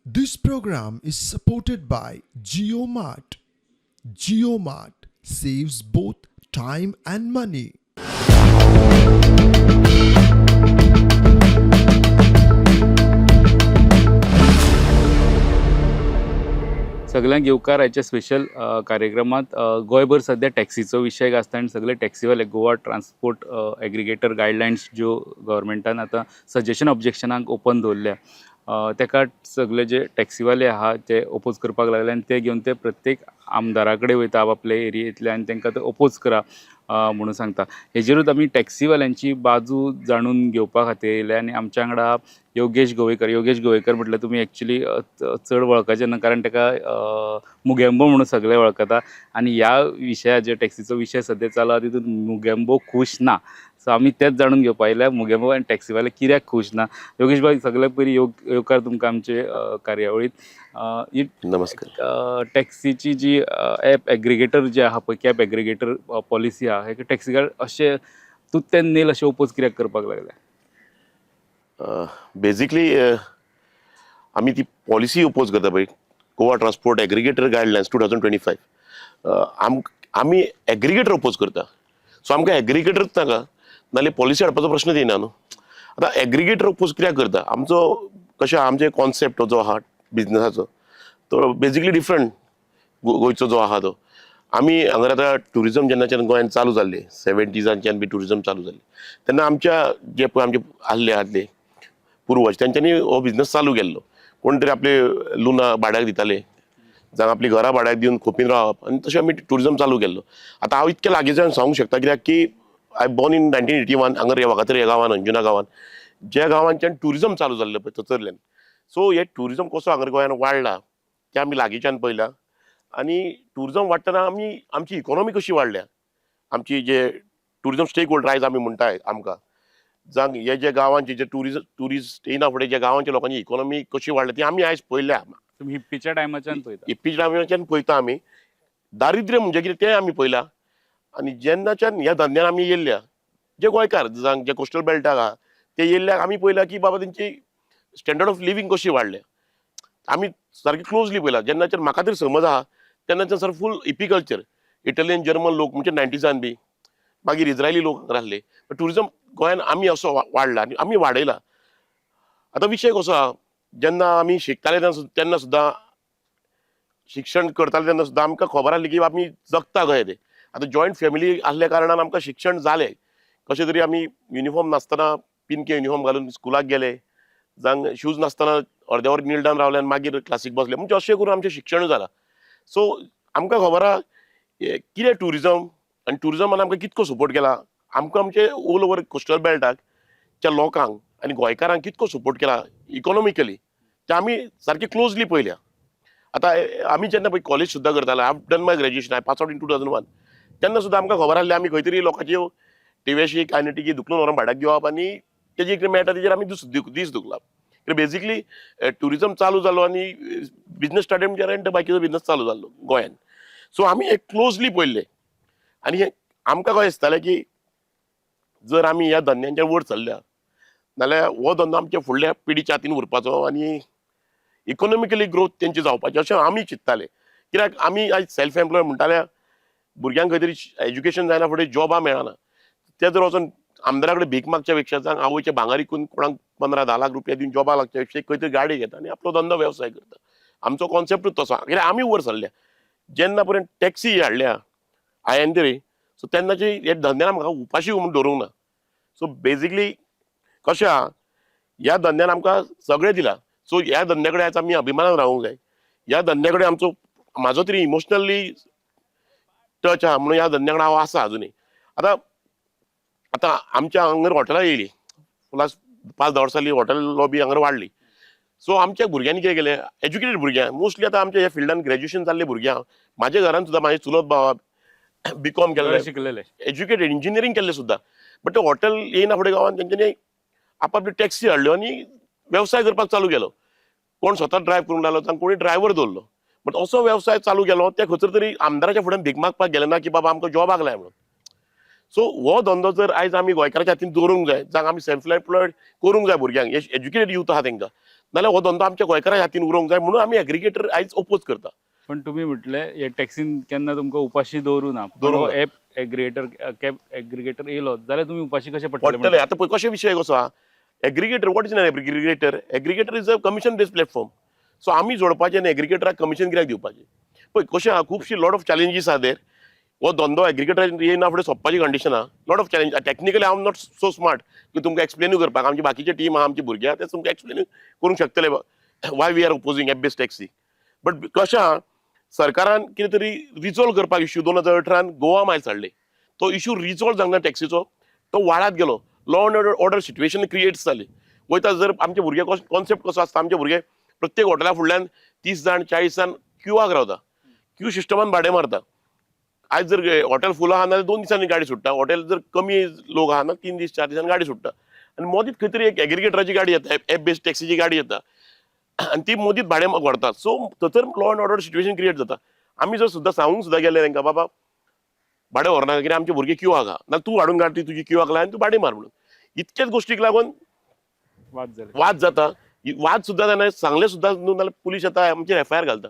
This program is supported by JioMart. JioMart saves both time and money. सगळ्यांक येवकार आयच्या special कार्यक्रमात. गोंयभर सध्या टॅक्सीचो विशय आसता आनी सगळे टॅक्सीवाले गोवा ट्रान्सपोर्ट एग्रिगेटर गायडलायन्स ज्यो गव्हर्मेंटान आतां सजेशन ऑब्जेक्शनाक ओपन दवरल्या, तेका सगळे जे टॅक्सीवाले आहा ते ओपोज करपाक लागले आनी ते घेवन ते प्रत्येक आमदारा कडेन वयता आपले एरियेंतले आनी तांकां ते ओपोज करा म्हणून सांगता. हेजेरूच आमी टॅक्सीवाल्यांची बाजू जाणून घेवपा खातीर येयले आनी आमच्या वांगडा योगेश गोवेकर. योगेश गोवेकर म्हटल्यार तुमी एक्चुली चड वळखाचे ना, कारण ताका मुगेंबो म्हणून सगळे वळखता. आनी ह्या विशयाचेर, टॅक्सीचो विशय सद्या चला, तितून मुगेंबो खूश ना. सो आमी तेच जाणून घेवपा आयल्या, मुगेंबो आनी टॅक्सीवाले कित्याक खूश ना. योगेश भाई, सगळ्यात पयलीं येवकार तुमकां आमचे कार्यावळीत. ही नमस्कार. टॅक्सीची जी ॲप एग्रिगेटर जे आहा पळय, कॅब एग्रिगेटर पॉलिसी आहा, हेका टॅक्सीकार अशें तुत्तेन नेल अशें ओपोज कित्याक करपाक लागले? बेजिकली आमी ती पॉलिसी ओपोज करता पळय, Goa Transport Aggregator Guidelines 2025. आम आमी एग्रिगेटर ओपोज करता. सो आमकां एग्रिगेटरच नाका, नाल्यार पॉलिसी हाडपाचो प्रश्नच येना न्हू. आतां एग्रिगेटर ओपोज कित्याक करता? आमचो कशें, आमचे कॉन्सेप्ट जो आहा बिजनसाचो तो बेजिकली डिफरंट. गोंयचो जो आहा तो आमी हांगा आतां ट्युरिजम जेन्नाच्यान गोंयांत चालू जाल्लें, सेवेंटीजांच्यान बी ट्युरिजम चालू जाल्लें, तेन्ना आमच्या जे पळय आमचे आसले आदले पुर्वज, तेंच्यांनी हो बिजनस चालू केल्लो. कोण तरी आपले लुना भाड्याक दिताले, जावं आपली घरां भाड्याक दिवन खोपीन रावप, आनी तशें आमी ट्युरिजम चालू केल्लो. आतां हांव इतकें लागींच्यान सांगूंक शकता, कित्याक की I born in 1981 हांगा रे वागातोर ह्या गांवान, अंजुना गांवान, ज्या गांवांच्यान ट्युरिजम चालू जाल्लें पळय थंयसरल्यान. सो हे ट्युरिजम कसो हांगा गोंयान वाडला तें आमी लागींच्यान पळयलां. आनी ट्युरिजम वाडटना आमी आमची इकॉनॉमी कशी वाडल्या, आमची जे ट्युरिजम स्टेक होल्डर आयज आमी म्हणटाय आमकां, जावं हे जे गांवांचे जे ट्युरिस्ट येयना फुडें जे गांवांच्या लोकांची इकॉनॉमी कशी वाडल्या ती आमी आयज पळयल्या. तुमी हिप्पीच्या टायमाच्यान पळयता. इप्पीच्या टायमाच्यान पळयता आमी. दारिद्र्य म्हणजे कितें तें आमी पळयलां. आनी जेन्नाच्यान ह्या धंद्यान आमी येयल्ल्या, जे गोंयकार जावं जे कोस्टल बेल्टाक आहा ते येयल्ल्याक आमी पळयलां की बाबा तेंची स्टँडर्ड ऑफ लिवींग कशी वाडल्या. आमी सारकी क्लोजली पळयलां. जेन्नाच्यान म्हाका तरी समज आहा तेन्नाच्यान sir full hippie culture, Italian German लोक म्हणजे नायन्टीजान बी, मागीर इस्रायली लोक हांगा आसले. ट्युरिजम गोंयान आमी असो वाडला आनी आमी वाडयला. आतां विशय कसो आहा, जेन्ना आमी शिकताले तेन्ना सुद्दां, शिक्षण करताले तेन्ना सुद्दां आमकां खबर आसली की आमी जगता कशें तें. आतां जॉयंट फॅमिली आसल्या कारणान आमकां शिक्षण जालें कशें तरी. आमी युनिफॉर्म नासतना पिनके युनिफॉर्म घालून स्कुलाक गेले, जावं शूज नासतना अर्द्या वर निल्डान रावले आनी मागीर क्लासीक बसले. म्हणजे अशें करून आमचें शिक्षण जालां. सो आमकां खबर आहा कितें ट्युरिजम आनी ट्युरिजमान आमकां कितको सपोर्ट केला. आमकां आमचे ऑल ओवर कोस्टल बेल्टाक च्या लोकांक आनी गोंयकारांक कितको सपोर्ट केला इकॉनॉमिकली ते आमी सारकी क्लोजली पळयल्या. आतां आमी जेन्ना पळय कॉलेज सुद्दां करताले, I done my graduation, I pass out in 2001, तेन्ना सुद्दां आमकां खबर आसलें आमी खंय तरी लोकांच्यो टिवेशी कायनेटिकी धुकलून व्हरोन भाड्याक दिवप आनी तेजी कितें मेळटा तेजेर आमी दीस धुकलप. कित्याक बेजिकली ट्युरिजम चालू जालो आनी बिजनस स्टार्टेड म्हणजे रेंट बायकीचो बिजनस चालू जाल्लो गोंयान. सो आमी हे क्लोजली पळयल्लें आनी हें आमकां कशें दिसतालें की जर आमी ह्या धंद्यांच्या वयर सरल्या नाल्यार हो धंदो आमच्या फुडल्या पिढीच्या हातीन उरपाचो आनी इकॉनॉमिकली ग्रोथ तेंची जावपाची अशें आमी चिंत्ताले. कित्याक आमी आयज सेल्फ एम्प्लॉय म्हणटाल्या, भुरग्यांक खंय तरी एज्युकेशन जायना फुडें जॉबां मेळना. ते जर वचोन आमदारा कडेन भीक मागच्या पेक्षा, जावं आवयचे भांगर विकून कोणाक 15-10 लाख रुपया दिवन जॉबा लागच्या पेक्षा, खंय तरी गाडी घेता आनी आपलो धंदो वेवसाय करता. आमचो कॉन्सेप्टूच तसो, कित्याक आमी वयर सरल्या जेन्ना पर्यंत टॅक्सी हाडल्या आयन तरी. सो तेन्नाची हे धंद्यान आमकां उपाशी म्हणून दवरूंक ना. सो बेजिकली कशें आहा, ह्या धंद्यान आमकां सगळें दिलां. सो ह्या धंद्या कडेन आयज आमी अभिमानान रावूंक जाय. ह्या धंद्या कडेन आमचो म्हाजो तरी इमोशनली टच आहा, म्हणून ह्या धंद्या कडेन हांव आसा अजुनूय. आतां आतां आमच्या हांगर हॉटेलां येयलीं, लास्ट 5-10 वर्सां जाली हॉटेल लॉबी हांगर वाडली. सो आमच्या भुरग्यांनी कितें केलें, एज्युकेटेड भुरग्यांक मोस्टली, आतां आमच्या ह्या फिल्डान ग्रॅज्युएशन जाल्ले भुरग्यांक, म्हाज्या घरान सुद्दां म्हाजे चुलत भाव बी कॉम केल्ले, शिकलेले, एज्युकेटेड, इंजिनियरींग केल्ले सुद्दां, बट ते हॉटेल येयना फुडें गांवांत तेंच्यांनी आपापली टॅक्सी हाडल्यो आनी वेवसाय करपाक चालू केलो. कोण स्वता ड्रायव्ह करूंक लागलो, तांकां कोणी ड्रायव्हर दवरलो, बट असो वेवसाय चालू केलो. ते खंयसर तरी आमदाराच्या फुड्यान भीक मागपाक गेले ना की बाबा आमकां जॉबाक लाय म्हणून. सो हो धंदो जर आयज आमी गोंयकाराच्या हातीन दवरूंक जाय, जावं आमी सेल्फ एम्प्लॉयड करूंक जाय भुरग्यांक, एज्युकेटेड यूथ आहा तेंकां. नाल्यार हो धंदो आमच्या गोंयकारां हातीन उरोंक जाय म्हणून आमी एग्रिगेटर आयज ओपोज करता. पण तुमी म्हटलें हे टॅक्सीन केन्ना तुमकां उपाशी दवरूं ना. दवरूंक ना. एप एग्रिगेटर, कॅब एग्रिगेटर येयलो जाल्यार तुमी उपाशी कशे पडटले? पडटले. आतां पळय कशें विशय कसो आहा, aggregator, what is an aggregator? Aggregator is a commission based platform. So आमी जोडपाचें आनी एग्रिगेटराक कमिशन कित्याक दिवपाचें? पळय कशें आहा, खुबशी लॉट ऑफ चॅलेंजीस आहा देर. हो धंदो एग्रिगेटर येयना फुडें सोंपपाची कंडिशन आहा. Lot of challenge. टॅक्निकली हांव not so smart की तुमकां एक्सप्लेनूय करपाक. आमची बाकीचे टीम आहा, आमची भुरगे आहा, ते तुमकां एक्सप्लेनूय करूंक शकतले why we are opposing app based taxi. But कशें आहा, सरकारान कितें तरी रिजॉल्व करपाक इश्यू 2018 गोवा मायल्स हाडले. तो इश्यू रिजॉल्व जावंक ना टॅक्सीचो, तो वाळात गेलो. Law and order situation create जाली. वयता जर आमचे भुरगे, कॉन्सेप्ट कसो आसता, आमचे भुरगे प्रत्येक हॉटेला फुडल्यान 30 जाण 40 जाण क्यूआक रावता, क्यू सिस्टमान भाडें मारता. आयज जर हॉटेल फूल आहा नाल्यार 2 दिसांनी गाडी सुट्टा. हॉटेल जर कमी लोक आहा ना, 3 दीस 4 दिसांनी गाडी सुट्टा. आनी मदींच खंय तरी एक एग्रिगेटराची गाडी येता, एप बेस्ड टॅक्सीची गाडी येता आनी ती मदींच भाडें व्हरता. सो थंयसर law and order situation create जाता. आमी जर सुद्दां सांगूंक सुद्दां गेले तांकां, बाबा भाडें व्हरनाका कित्याक आमचे भुरगे क्यू आहा, ना तूं हाडून काड ती तुजी क्यूआक लाय आनी तूं भाडें मार म्हणून, इतक्याच गोश्टीक लागून वाद जाले. वाद जाता. वाद सुद्दां जायना, सांगलें सुद्दां न्हू नाल्यार पुलीस येता, आमचेर एफआयआर घालता.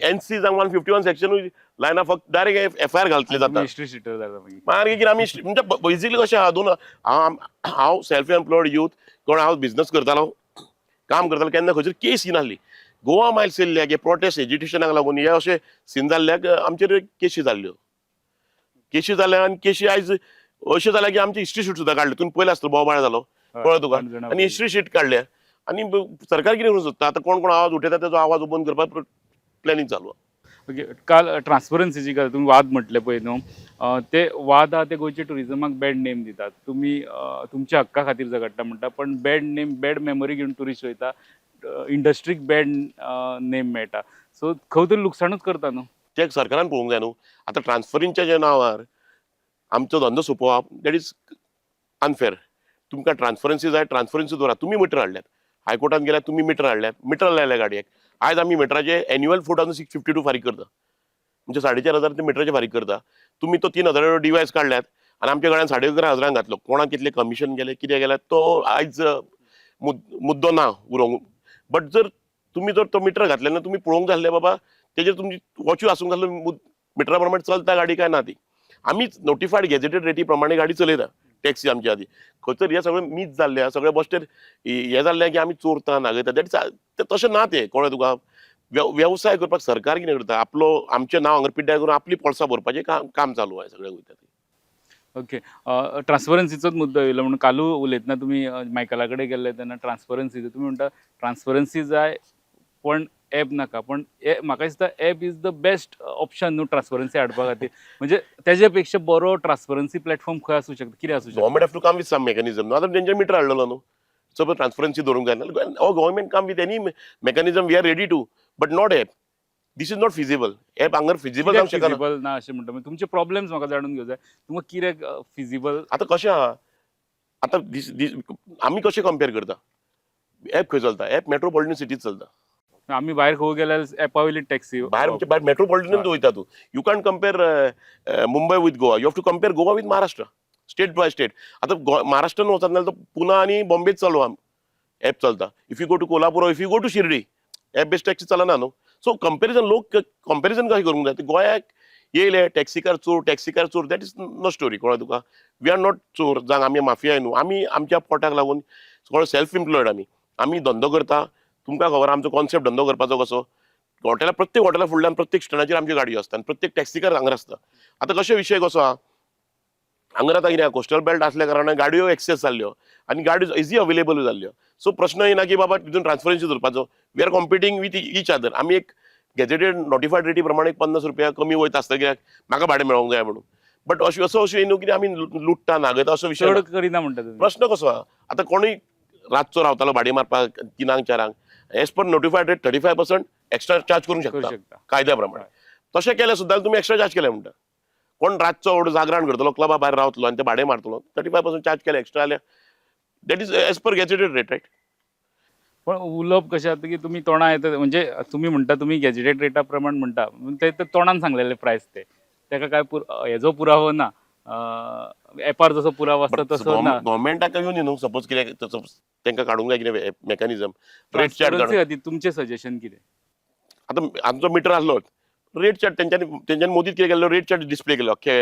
एनसी जावं 151 सेक्शनूय लायना, फक्त डायरेक्ट एफआयआर घातले जाता. हिस्ट्री शिटर जाता मागीर. मागीर कितें आमी म्हणजे बेजिकली कशें आहा, दोन हांव सेल्फ एम्प्लॉयड यूथ, कोण हांव बिजनस करतालो, काम करतालो, केन्ना खंयसर केस येनासली. गोवा मायल्स येयल्ल्याक हे प्रोटेस्ट एजिटेशनाक लागून हे अशें सीन जाल्ल्याक आमचेर केशी जाल्ल्यो. केशी जाल्या आनी केशी आयज अशें जाल्या की आमची हिस्ट्री शीट सुद्दां काडली. तुमी पयलें आसतलो बोवाळ जालो, कळ्ळो तुका? आनी हिस्ट्री शीट काडल्या आनी सरकार कितें करूंक सोदता आतां? कोण कोण आवाज उठयता तेजो आवाज बंद करपाक प्लॅनिंग चालू आहा. ओके, काल ट्रान्सपरन्सीची गजाल तुमी वाद म्हटले पळय न्हू, ते वाद आहा ते गोंयच्या टुरिजमाक बॅड नेम दितात. तुमी तुमच्या हक्का खातीर झगडटा म्हणटा, पण बॅड नेम, बॅड मेमरी घेवन ट्युरिस्ट वयता, इंडस्ट्रीक बॅड नेम मेळटा. सो खंय तरी लुकसाणूच करता न्हू? ते सरकारान पळोवंक जाय न्हू. आतां ट्रान्सफरींगच्या ज्या नांवार आमचो धंदो सोंपोवप, that is unfair. तुमकां ट्रान्सपरन्सी जाय, ट्रान्सपरन्सी दवरात. तुमी मिटर हाडल्यात, हायकोर्टान गेल्यार तुमी मिटर हाडल्यात, मिटर लायल्या गाडयेक. आयज आमी मिटराचे एन्युअल 4652 फारीक करता, म्हणजे 4500 ते मिटराचे फारीक करता. तुमी तो 3000 डिवायस काडल्यात आनी आमच्या गाडयान 11,500 घातलो. कोणाक कितले कमिशन गेले, कितें गेले, तो आयज मुद्दो ना उलोवंक. बट जर तुमी जर तो मिटर घातले ना, तुमी पळोवंक जाय आसलें बाबा तेजेर तुमची वॉचूय आसूंक जाय आसलो, मिटरा प्रमाणे चलता गाडी काय ना ती. आमीच नोटिफायड गॅजेटेड रेटी प्रमाणे गाडी चलयता टॅक्सी आमची आदी. खंयसर हे सगळें मीस जाल्लें आहा, सगळें बश्टेर हें जाल्लें की आमी चोरता नागयता, that is तशें ना तें. कळ्ळें तुका? वेवसाय करपाक सरकार कितें करता, आपलो आमचें नांव हांगा पिड्ड्यार करून आपली पोळसां भरपाचें काम चालू आहा सगळें वयता तें. ओके, ट्रान्सपरन्सीचोच मुद्दो येयलो म्हणून कालू उलयतना तुमी मायकला कडेन गेल्ले तेन्ना ट्रान्सपरन्सीचो तुमी म्हणटा ट्रान्सपरन्सी जाय पण एप नाका. पण म्हाका दिसता app is the best option न्हू ट्रान्सपरन्सी हाडपा खातीर. म्हणजे तेजे पेक्षा बरो ट्रान्सपरन्सी प्लॅटफॉर्म खंय आसूं शकता, कितें आसूं शकता? Government have to come with some mechanism. न्हू आतां तेंचे मिटर हाडलेलो न्हू, सपोज ट्रान्सपरन्सी दवरूंक जाय नाल्यार government come with any mechanism, we are ready to, but not app. This is not feasible. App हांगर फिजिबल जावंक शकना. फिजिबल ना अशें म्हणटा. म्हणजे तुमचे प्रॉब्लेम्स म्हाका जाणून घेवंक जाय, तुमकां कितें फिजिबल? आतां कशें आहा, आतां दीस दीस आमी कशें कंपेर करता, एप खंय चलता? एप मेट्रोपॉलिटन सिटीत चलता. आमी भायर खंय गेल्यार एपा वयली टॅक्सी. भायर म्हणजे भायर मेट्रोपॉलिटन वयता तूं. You can't compare Mumbai with Goa, you have to compare Goa with Maharashtra, state by state. आतां महाराष्ट्रान वचत जाल्यार तो पुना आनी बॉम्बेच चालू आहा एप चलता. If you go to Kolhapur, if you go to Shirdi, app based taxi चलना न्हू. सो कंपेरिजन, लोक कंपेरिजन कशें करूंक जाय? ते गोंयाक येयले टॅक्सीकार चोर, टॅक्सीकार चोर, that is no story. कळ्ळें तुका? We are not चोर, जावं आमी माफिया न्हू. आमी आमच्या पोटाक लागून सगळो सेल्फ एम्प्लॉयड. आमी आमी धंदो करता. तुमकां खबर आमचो कॉन्सेप्ट धंदो करपाचो कसो. हॉटेला, प्रत्येक हॉटेला फुडल्यान, प्रत्येक स्टँडाचेर आमच्यो गाडयो आसता आनी प्रत्येक टॅक्सीकार हांगा आसता. आतां कशें विशय कसो आहा हांगा, आतां कितें कोस्टल बेल्ट आसल्या कारणान गाडयो एक्सेस जाल्ल्यो आनी गाडयो इजी अवेलेबल जाल्ल्यो. सो प्रश्न येना की बाबा तितून ट्रान्सपरन्सी दवरपाचो. We are competing with each other. आमी एक गॅजेटेड नोटिफायड रेटी प्रमाणे एक 50 रुपया कमी वयता आसता, कित्याक म्हाका भाडें मेळोंक जाय म्हणून. बट अशें असो अशें न्हू कितें आमी लुट्टा नागयता असो विशय चड ना. करिना म्हणटा तुमी. प्रश्न कसो आहा, आतां कोणूय रातचो रावतालो भाडें मारपाक 3क 4क, as per notified rate 35% extra charge करूंक करू शकता शकता. कायद्या प्रमाणे. तशें केलें सुद्दां तुमी एक्स्ट्रा चार्ज केले म्हणटा. कोण रातचो व्हड जागरण करतलो, क्लबा भायर रावतलो आनी ते भाडें मारतलो, 35% चार्ज केले एक्स्ट्रा जाल्यार that is as per gazetted rate, right? पण उलोवप कशें जाता की तुमी तोंडा येता, म्हणजे तुमी म्हणटा तुमी गॅजेटेड रेटा प्रमाण म्हणटा, पूण ते ते तोंडान सांगलेले प्रायस, ते तेका काय हेजो पुरावो ना, एपार जसो पुरावो आसता तसो ना. गव्हर्मेंटाक येवन न्हू सपोज कितें तांकां काडूंक जाय कितें मेकॅनिजम, रेट चार्ट. ट्रान्सपरन्सी खातीर तुमचें सजेशन कितें? आतां आमचो मिटर आसलोच रेट चार्ट. तेंच्यांनी तेंच्यांनी मोदीत कितें केल्लो, रेट चार्ट डिस्प्ले केलो अख्खे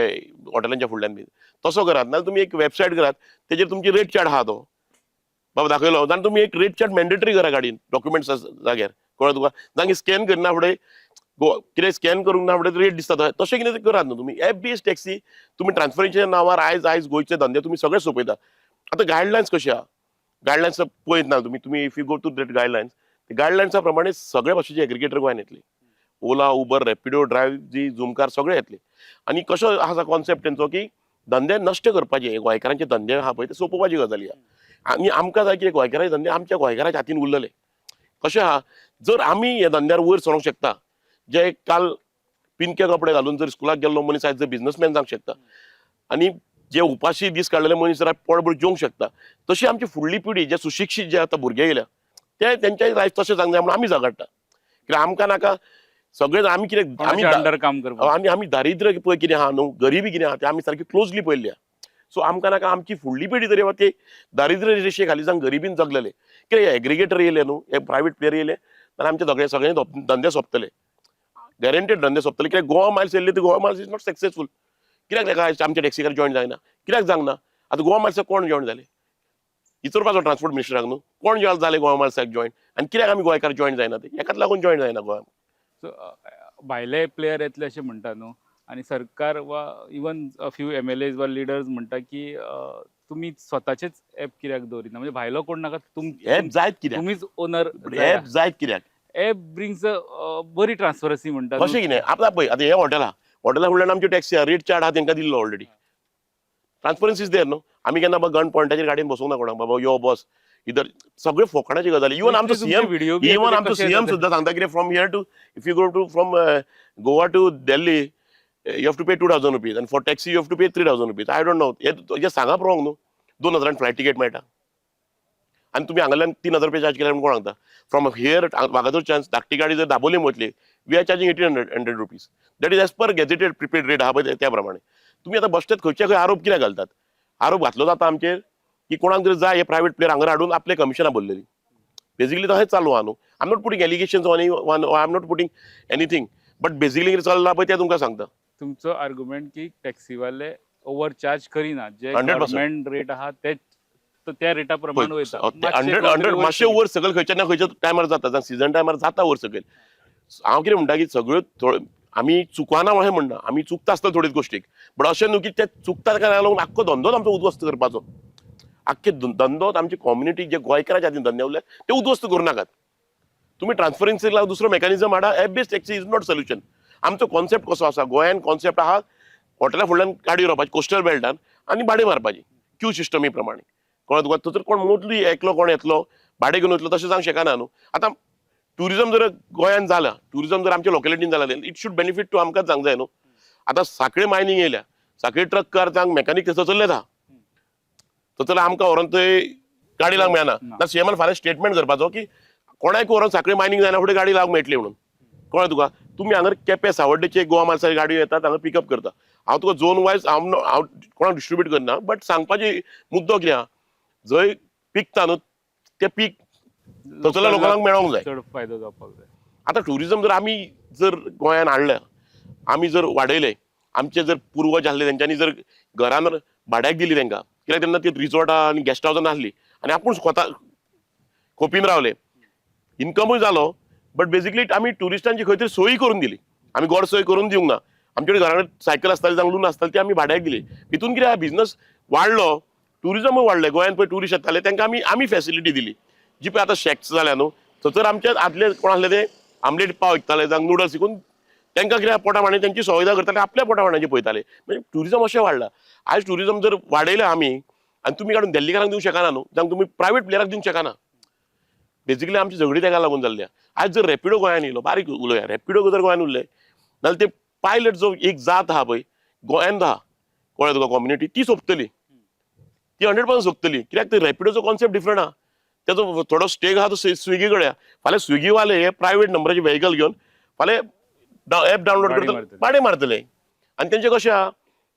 हॉटेलांच्या फुडल्यान बी. तसो करात, नाजाल्यार तुमी एक वेबसायट करात, तेजेर तुमची रेट चार्ट आहा तो बाबा दाखयलो. जाल्यार तुमी एक रेट चार्ट मॅन्डेटरी करा गाडयेन, डॉक्युमेंट्स जाग्यार. कळ्ळें तुका? जांगे स्कॅन करना फुडें कितें स्कॅन करूंक ना फुडें रेट दिसता थंय. तशें कितें करात न्हू तुमी. एप बेज टॅक्सी तुमी ट्रान्सपरन्सीच्या नांवार आयज आयज गोंयचे धंदे तुमी सगळे सोंपयता. आतां गायडलायन्स कशी आहा, गायडलायन्स पळयत ना तुमी. तुमी if you go to that guidelines, गायडलायन्सा प्रमाणे सगळे भाशेचे एग्रिगेटर गोंयान येतले. ओला, उबर, रॅपिडो, ड्रायव्ह जी, झुमकार सगळे येतले. आनी कसो आसा कॉन्सेप्ट तेंचो की धंदे नश्ट करपाचे, गोंयकारांचे धंदे आहा पळय ते सोंपोवपाची गजाली आहा. आनी आमकां जाय की गोंयकारांचे धंदे आमच्या गोंयकाराच्या हातीन उरलेले. कशें आहा, जर आमी ह्या धंद्यार वयर सरोंक शकता, जे काल पिनके कपडे घालून जर स्कुलाक गेल्लो मनीस आयज जर बिजनसमॅन जावंक शकता आनी जे उपाशी दीस काडलेले मनीस जर पोटभर जेवंक शकता, तशी आमची फुडली पिढी जे सुशिक्षीत जे आतां भुरगे येयल्या ते तेंच्याय लायफ तशें जावंक जाय म्हणून आमी झगडटा. कित्याक आमकां नाका सगळे आमी कितें आमी कोणाच्या अंडर काम करपाक. आनी आमी दारिद्र्य पळय कितें आहा न्हू, गरिबी कितें आहा तें आमी सारकी क्लोजली पळयल्ली आहा. सो आमकां नाका आमची फुडली पिढी तरी ती दारिद्र्य रेशे खाली जावन गरिबीन जगलेले. कित्याक हे एग्रिगेटर येयले न्हू, हे प्रायवेट प्लेयर येयले जाल्यार आमचे सगळे सगळे धंदे सोंपतले, गॅरंटेड धंदे सोंपतले. कित्याक गोवा मायल्स येयल्ले ते Goa Miles is not successful. कित्याक ताका आयज आमच्या टॅक्सीकार जॉयन जायना? कित्याक जावंक ना? आतां गोवा मायल्साक कोण जॉयन जाले विचारपाचो ट्रान्सपोर्ट मिनिस्टराक न्हू, कोण जॉयन जाले गोवा मायल्साक जॉयन आनी कित्याक आमी गोंयकार जॉयन जायना ते? हेकाच लागून जॉयन जायना गोवा. सो भायले प्लेयर येतले अशें म्हणटा न्हू, आनी सरकार वा इवन फ्यू एमएलएज वा लिडर्स म्हणटा की तुमी स्वताचेच एप कित्याक दवरिना, म्हणजे भायलो कोण नाका, तुम एप जायत कित्याक? तुमीच ओनर. एप जायत कित्याक? एप ब्रिंग्स बरी ट्रान्सपरन्सी म्हणटा न्हू. कशें कितें आतां पळय, आतां हें हॉटेल आहा, हॉटेला फुडल्यान आमची टॅक्सी आहा, रेट चार्ट आहा तेंकां दिल्लो ऑलरेडी. ट्रान्सपरन्सी is there न्हू. आमी केन्ना गन पॉयंटाचेर गाडयेन बसोवंक ना कोणाक, बाबा यो बस इधर. सगळे फोकाणाची गजाली. इवन आमचो सीएम व्हिडिओ इवन आमचो सीएम सुद्दां सांगता कितें, from here to, if you go to from Goa to Delhi, you have to pay ₹2,000 आनी for taxi you have to pay ₹3,000. I don't know, हें सांगप रॉंग न्हू. 2,000न फ्लायट तिकेट मेळटा आनी तुमी हांगाल्यान 3,000 रुपया चार्ज केल्यार म्हणून कोण सांगता? फ्रॉम here वागातोरच्यान धाकटी गाडी जर दाबोलीम वतली, we are charging ₹1,800. That is as per gazetted prepaid rate आहा पळय त्या प्रमाणे. तुमी आतां बसटेत खंयच्या खंय आरोप कित्याक घालतात? आरोप घातलो जाता आमचेर की कोणाक तरी जाय हे प्रायवेट प्लेयर हांगा हाडून आपले कमिशनां भरलेली. बेसिकली तशेंच चालू आहा न्हू. I am not putting allegations on one, I am not putting anything, but basically कितें चल्लां पळय तें तुमकां सांगता. तुमचो आर्ग्युमेंट की टॅक्सीवाले ओवर चार्ज करिना, जे 100%. गव्हर्मेंट रेट आहा ते त्या रेटा प्रमाण वयता. हंड्रेड हंड्रेड मातशें वयर सकयल खंयच्या ना खंयच्या टायमार जाता, जावं सिजन टायमार जाता वयर सकयल. हांव कितें म्हणटा की सगळ्यो थोड्यो आमी चुकना अशें म्हणना, आमी चुकता आसतना थोड्योच गोश्टीक, बट अशें न्हू की ते चुकता ताका लागून आख्खो धंदोच आमचो उद्ध्वस्त करपाचो. आख्खे धंदोच आमची कॉम्युनिटी जे गोंयकाराच्या हातीन धंदे उरले ते उद्ध्वस्त करूं नाकात तुमी. ट्रान्सपरन्सीक लागून दुसरो मेकॅनिजम हाडा. App based taxi is not solution. आमचो कॉन्सेप्ट कसो आसा, गोंयान कॉन्सेप्ट आहा हॉटेला फुडल्यान गाडी व्हरपाची कोस्टल बेल्टान आनी भाडें मारपाची क्यू सिस्टमी प्रमाणे. कळ्ळें तुका? थंयसर कोण मोस्टली एकलो कोण येतलो भाडें घेवन वतलो तशें जावंक शकना न्हू. आतां ट्युरिजम जर गोंयान जाला, ट्युरिजम जर आमच्या लोकेलिटीन जाला, it should benefit to आमकांच जावंक जाय न्हू. आतां सांखळे मायनींग येयल्या, सांखळे ट्रक कार मॅकॅनीक थंयसर चल्लेच आहा. थंयसर आमकां व्हरोन थंय गाडी लावंक मेळना. ना. सीएमान फाल्यां स्टेटमेंट करपाचो की कोणाक व्हरोन सांखळे मायनींग जायना फुडें गाडी लावंक मेळटली म्हणून. कळ्ळें तुका? तुमी हांगा केपें सावड्डेचे गोवा मालसाची गाडयो येतात, हांगा पिकअप करता. हांव तुका झोन वायज हांव हांव कोणाक डिस्ट्रीब्यूट करना, बट सांगपाचे मुद्दो कितें आहा, जंय पिकता न्हू तें पीक थंयसरल्या लोकांक मेळोंक जाय. चड फायदो जावपाक जाय. आतां ट्युरिजम जर आमी जर गोंयान हाडलें, आमी जर वाडयलें, आमचे जर पुर्वज आसले तेंच्यांनी जर घरान भाड्याक दिली तांकां, कित्याक तेन्ना ती रिजॉर्टां आनी गेस्ट हावसां नासली आनी आपूण स्वता खोपीन रावले, इन्कमूय जालो, बट बेजिकली आमी ट्युरिस्टांची खंय तरी सोयी करून दिली. आमी गोड सोय करून दिवंक ना. आमचे कडेन घरा सायकल आसताली जावं लून आसताली, ती आमी भाड्याक दिली. हितून कितें बिजनस वाडलो, ट्युरिजमूय वाडलें. गोंयांत पळय ट्युरिस्ट येताले तांकां आमी आमी फॅसिलिटी दिली. जी पळय आतां शॅक्स जाल्या न्हू, थंयसर आमचे आदले कोण आसले ते आमलेट पाव विकताले जावं नुडल्स विकून तांकां कितें पोटा भाणी तेंची सुविधा करताले, आपल्या पोटा भाण्याची पळयताले. म्हणजे ट्युरिजम अशें वाडलां. आयज ट्युरिजम जर वाडयलें आमी आनी तुमी काडून दिल्लीकारांक दिवंक शकना न्हू, जावं तुमी प्रायवेट प्लेयराक दिवंक शकना. बेजिकली आमची झगडी ताका लागून जाल्ली आहा. आयज जर रॅपिडो गोंयान येयलो, बारीक उलोवया, रॅपिडो जर गोंयान उरले जाल्यार ते पायलट जो एक जात आहा पळय गोंयान आहा, कळ्ळें तुका, कॉम्युनिटी ती सोंपतली, ती 100% सोंपतली. कित्याक ते रॅपिडोचो कॉन्सेप्ट डिफरंट आहा, तेजो थोडो स्टेक आहा तो स्विगी कडेन आहा. फाल्यां स्विगीवाले हे प्रायवेट नंबराचे व्हेकल घेवन फाल्यां एप डावनलोड भाडें करतले, मारतले. भाडें मारतले. आनी तेंचें कशें आहा,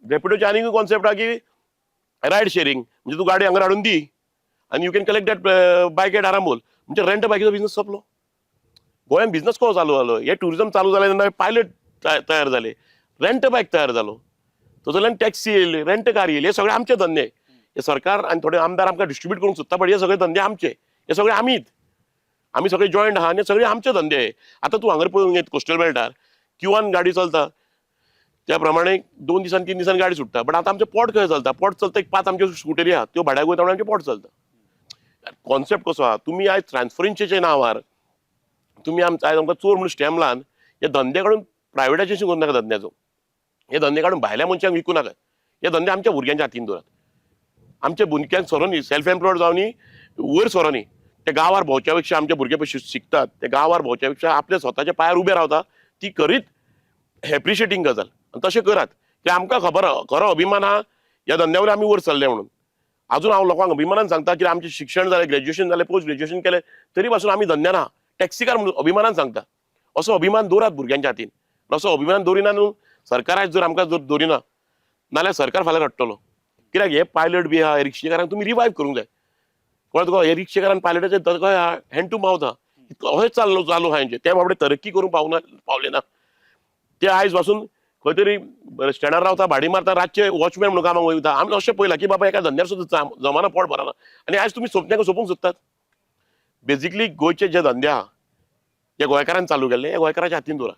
रॅपिडोचें आनीक कॉन्सेप्ट आहा की रायड शेरींग, म्हणजे तूं गाडी हांगा हाडून दी. आनी you can collect that bike at Arambol. म्हणजे रेंट बायकीचो बिझनस सोंपलो. गोंयान बिझनस कसो चालू जालो? हे टुरिझम चालू जालें तेन्ना पायलट तयार जाले, रेंट बायक तयार जालो, तातूंतल्यान टॅक्सी येयली, रेंट कार येयली. हे सगळे आमचे धंदे. हे सरकार आनी थोडे आमदार आमकां डिस्ट्रीब्यूट करूंक सोदता, बट हे सगळे धंदे आमचे, हे सगळे आमीच, आमी सगळे जॉयंट आहा आनी हे सगळे आमचे धंदे. आतां तूं हांगर पळोवंक येत कोस्टल बेल्टार क्यूआन गाडी चलता, त्या प्रमाणे 2 दिसान 3 दिसान गाडी सुट्टा. बट आतां आमचें पोट खंय चलता? पोट चलता एक 5 आमच्यो स्कुटरी आहा, त्यो भाड्याक वयता म्हणून आमचें पोट चलता. कॉन्सेप्ट कसो आहा, तुमी आयज ट्रान्सफरन्सीच्या नांवार तुमी आयज आमकां चोर म्हणून स्टॅम्प लावन हे धंदे काडून प्रायवेटायजेशन करूं नाका धंद्याचो. हे धंदे काडून भायल्या मनशांक विकूं नाका. हे धंदे आमच्या भुरग्यांच्या हातीन दवरात. आमच्या भुरग्यांक सरोनी, सेल्फ एम्प्लॉयड जावनी वयर सरोनी. ते गांवार भोंवच्या पेक्षा आमचे भुरगे पळय शिकतात, ते गांवार भोंवच्या पेक्षा आपल्या स्वताच्या पांयार उबे रावता, ती करीत एप्रिशिएटींग गजाल. आनी तशें करात की आमकां खबर आहा, खरो अभिमान आहा ह्या धंद्या वयल्यान आमी वयर सरले म्हणून. अजून हांव लोकांक अभिमानान सांगता की आमचें शिक्षण जालें, ग्रॅज्युएशन जालें, पोस्ट ग्रॅज्युएशन केलें, तरी पासून आमी धंद्यान आहा, टॅक्सीकार म्हणून अभिमानान सांगता. असो अभिमान दवरात भुरग्यांच्या हातीन. असो अभिमान दवरिना न्हू सरकार, आयज जर आमकां जर दवरिना नाल्यार सरकार फाल्यां रडटलो. कित्याक हे पायलट बी आहा, रिक्षेकारांक तुमी रिवायव करूंक जाय. कळ्ळें तुका? हे रिक्षेकारान पायलटाचे हँड टू मावथ आहा, इतको अशेंच चाललो चालू आहा हेंचें. ते बाबडे तरक्की करूंक पावना, पावले ना. ते आयज पासून खंय तरी स्टँडार रावता, भाडी मारता, रातचे वॉचमॅन म्हणून कामाक वयता. आमी अशें पळयलां की बाबा एका धंद्यार सुद्दां जमाना पोट भरना आनी आयज तुमी सोंपण्याक सोंपूंक सोदतात. बेजिकली गोंयचे जे धंदे आहा, जे गोंयकारान चालू केल्ले, हे गोंयकाराच्या हातीन दवरा.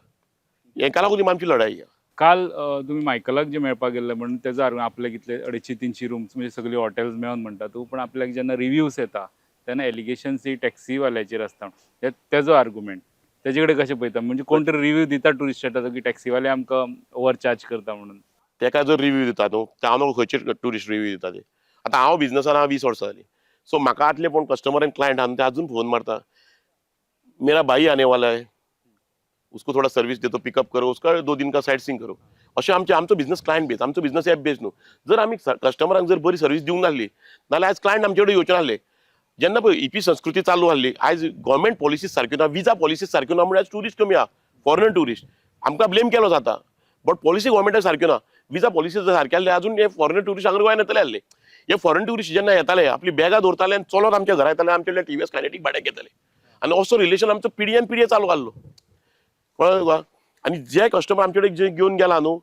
हेका लागून ही आमची लढाई. काल तुमी मायकलाक जे मेळपाक गेल्ले म्हणून तेजो आर्गुमेंट आपल्याक कितले 250-300 रुम्स म्हणजे सगळी हॉटेल्स मेळोन म्हणटा तूं, पण आपल्याक जेन्ना रिव्यूज येता तेन्ना एलिगेशन्स ही टॅक्सीवाल्याचेर आसता. तेजो आर्गुमेंट तेजे कडेन कशें पळयता? म्हणजे कोण तरी रिव्यू दिता टुरिस्ट की टॅक्सीवाले आमकां ओवर चार्ज करता म्हणून. तेका जर रिव्यू दिता न्हू, ते हांव न्हू खंयचे टुरिस्ट रिव्यू दिता ते. आतां हांव बिजनसान आहा 20 वर्सां जालीं, सो म्हाका आतले पूण कस्टमर आनी क्लायंट आहा न्हू, ते अजून फोन मारता, मेरा भाई आने वाला है, उसको थोड़ा सर्विस दे दो, पिकअप करो उसका, 2 दिन का साइट सीइंग करो. अशें आमचें, आमचो बिजनस क्लायंट बेस, आमचो बिजनस एप बेस न्हू. जर आमी कस्टमरांक जर बरी सर्वीस दिवंक नासली नाल्यार आयज क्लायंट आमचे कडेन येवचे नासले. जेन्ना पळय इपी संस्कृती चालू आहली, आयज गव्हर्मेंट पॉलिसीज सारक्यो ना, विजा पॉलिसीज सारक्यो ना, म्हणल्यार आयज टुरिस्ट कमी आहा. फॉरेन टुरिस्ट आमकां ब्लेम केलो जाता, बट पॉलिसी गव्हर्मेंटा सारक्यो ना. विजा पॉलिसी जर सारक्यो आहले, अजून हे फॉरेन टुरिस्ट हांगा गोंयांत येतले आहले. हे फॉरेन टुरिस्ट जेन्ना येताले, आपली बॅगां दवरताले आनी चलत आमच्या घरा येताले, आमच्या टीव्हीएस कायनेटीक भाड्याक घेताले आनी असो रिलेशन आमचो पिढयेन पिढये चालू आहलो. कळ्ळें तुका? आनी जे कस्टमर आमचे कडेन जे घेवन गेला न्हू,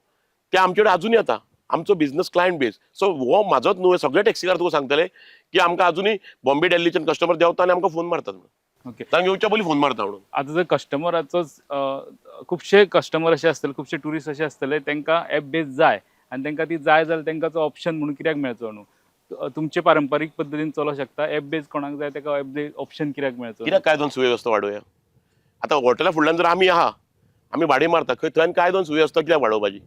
ते आमचे कडेन अजून येता. आमचो बिझनस क्लायंट बेस. सो हो म्हाजोच न्हू, सगळे टॅक्सीकार तुका सांगतले की आमकां अजुनूय बॉम्बे दिल्लीच्यान कस्टमर देंवता आनी आमकां फोन मारतात म्हणून. तांकां येवच्या पयलीं फोन मारता म्हणून. आतां जर कस्टमराचोच, खुबशे कस्टमर अशे आसतले, खुबशे टुरिस्ट अशे आसतले, तांकां एप बेस जाय आनी तांकां ती जाय जाल्यार तांकां तो ऑप्शन म्हणून कित्याक मेळचो न्हू? तुमचे पारंपारीक पद्दतीन चलोवंक शकता, एप बेस कोणाक जाय ताका एप बेस ऑप्शन कित्याक मेळचो? कित्याक कायदोन सुवेवस्था वाडोवया? आतां हॉटेला फुडल्यान जर आमी आहा, आमी भाडें मारता खंय, थंय कायदोन सुवेवस्था कित्याक वाडोवपाची?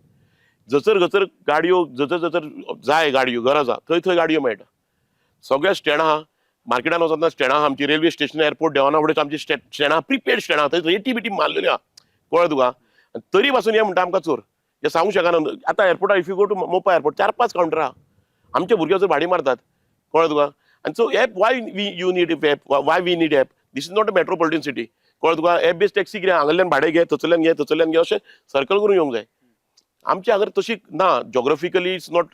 जसर जसर गाडयो, जसर जसर जाय गाडयो, गरज आहा थंय थंय गाडयो मेळटा. सगळ्या स्टँडां आहा, मार्केटान वचतना स्टँडां आहा आमची. रेल्वे स्टेशन, एअरपोर्ट देवाना फुडें आमची स्टँडां, प्रिपेड स्टँडां, थंय रेटी बिटी मारलेली आहा. कळ्ळें तुका? आनी तरी पासून हे म्हणटा आमकां चोर. हे सांगूंक शकना. आतां एअरपोर्टार if you go to Mopa airport, 4-5 counter आहा. आमचे भुरगे जर भाडी मारतात. कळ्ळें तुका? आनी so app, why we you need app? Why we need app? This is not a metropolitan city. कळ्ळें तुका? एप बेस टॅक्सी कितें, हांगल्यान भाडें घे, थंयसरल्यान घे, थंयसरल्यान घे, अशें सर्कल करून येवंक जाय. आमचे हांगर तशी ना. Geographically it's not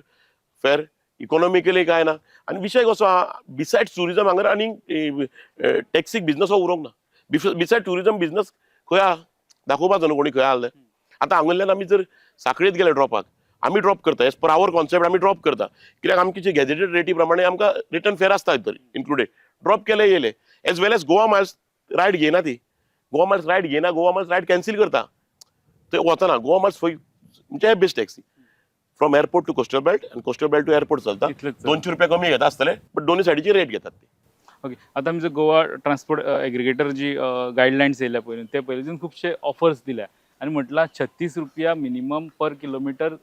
fair, economically काय ना. आनी विशय कसो आहा, बिसायड ट्युरिजम हांगर आनी टॅक्सीक बिजनस हो उरोंक ना. बिसायड ट्युरिजम बिजनस खंय आहा दाखोवपाचो न्हू कोणी खंय आसले. आतां हांगल्यान आमी जर साखळेत गेले ड्रॉपाक, आमी ड्रॉप करता एज पर our concept. आमी ड्रॉप करता कित्याक आमची जे गॅजेटेड रेटी प्रमाणे आमकां रिटर्न फेर आसता भितर इन्क्लुडेड. ड्रॉप केले येयले, as well as Goa Miles ride घेयना ती, गोवा मायल्स रायड घेयना, गोवा मायल्स रायड कॅन्सील करता, थंय वचना. गोवा मायल्स खंय म्हणजे app base taxi from airport to coastal belt आनी कोस्टल बेल्ट टू एअरपोर्ट चलता. इतलेंच. 200 रुपया कमी घेता आसतले, बट दोनूय सायडीची रेट घेतात ते. ओके, आतां आमचे गोवा ट्रान्सपोर्ट एग्रिगेटर जी गायडलायन्स येयल्या पयलीं, ते पयलीं तितून खुबशे ऑफर्स दिल्या आनी म्हटलां 36 रुपया मिनिमम पर किलोमिटर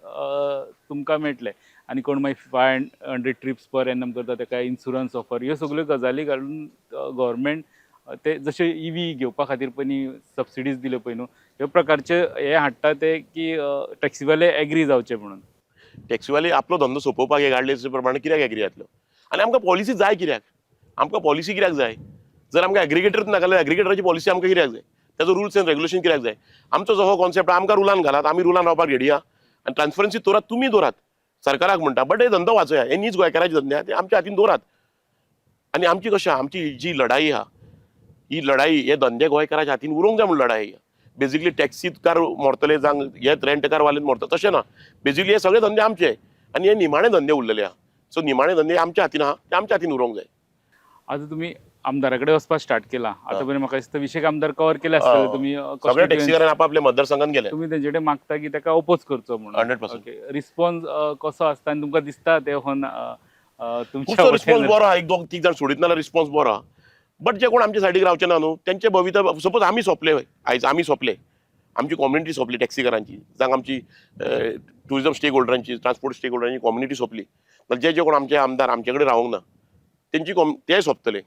तुमकां मेळटले आनी कोण मागीर 500 ट्रिप्स पर एनम करता ताका इन्सुरन्स ऑफर, ह्यो सगल्यो गजाली घालून गव्हर्मेंट ते जशे इवी घेवपा खातीर पयलीं सबसिडीज दिल्यो पळय न्हू, ह्यो प्रकारचे हे हाडटा ते की टॅक्सीवाले एग्री जावचे म्हणून. टॅक्सीवाले आपलो धंदो सोंपोवपाक हे गाडले प्रमाणे कित्याक एग्री जातलो? आनी आमकां पॉलिसी जाय कित्याक? आमकां पॉलिसी कित्याक जाय? जर आमकां एग्रिगेटरच नाका जाल्यार एग्रिगेटराची पॉलिसी आमकां कित्याक जाय? ताजो रुल्स एंड रेग्युलेशन कित्याक जाय? आमचो जो हो कॉन्सेप्ट, आमकां रुलान घालात, आमी रुलान रावपाक रेडी आहा आनी ट्रान्सपरन्सी दवरात, तुमी दवरात, सरकाराक म्हणटा, बट हे धंदो वाचोया. हे नीज गोंयकाराचे धंदे आहा, ते आमच्या हातीन दवरात. आनी आमची कशें आहा, आमची जी लढाई आहा ही लढाई हे धंदे गोंयकाराच्या हातीन उरोंक जाय म्हूण लढाई आहा. बेजिकली टॅक्सीकार मरतले जावं हे रेंटकार वाले मरता तशें ना, बेजिकली हे सगळे धंदे आमचे आनी हे निमाणे धंदे उरलेले आहा. सो निमाणे धंदे आमच्या हातीन आहा, ते आमच्या हातीन उरोंक जाय. आतां तुमी आमदारा कडेन वचपाक स्टार्ट केला, आतां पर्यंत म्हाका दिसता विशेक आमदार कवर केले आसतले तुमी. सगळे constituency. टॅक्सीकारान आपापल्या मतदारसंघात गेले. तुमी तेंचे कडेन मागता की ताका ओपोज करचो म्हणून. 100%. ओके, रिस्पॉन्स कसो आसता आनी तुमकां दिसता ते होन तुमच्या खुबसो रिस्पॉन्स वटेन? बरो आहा. एक दोन तीग जाण सोडीत नाल्यार रिस्पॉन्स बरो आहा, बट जे कोण आमच्या सायडीक रावचे ना न्हू तेंचे भवितव्य. सपोज आमी सोंपले, आयज आमी सोंपले, आमची कॉम्युनिटी सोंपली टॅक्सीकारांची, जावं आमची ट्युरिजम स्टेक होल्डरांची, ट्रान्सपोर्ट स्टेक होल्डरांची कॉम्युनिटी सोंपली जाल्यार जे जे कोण आमचे आमदार आमचे कडेन रावंक ना तेंची कॉम ते सोंपतले,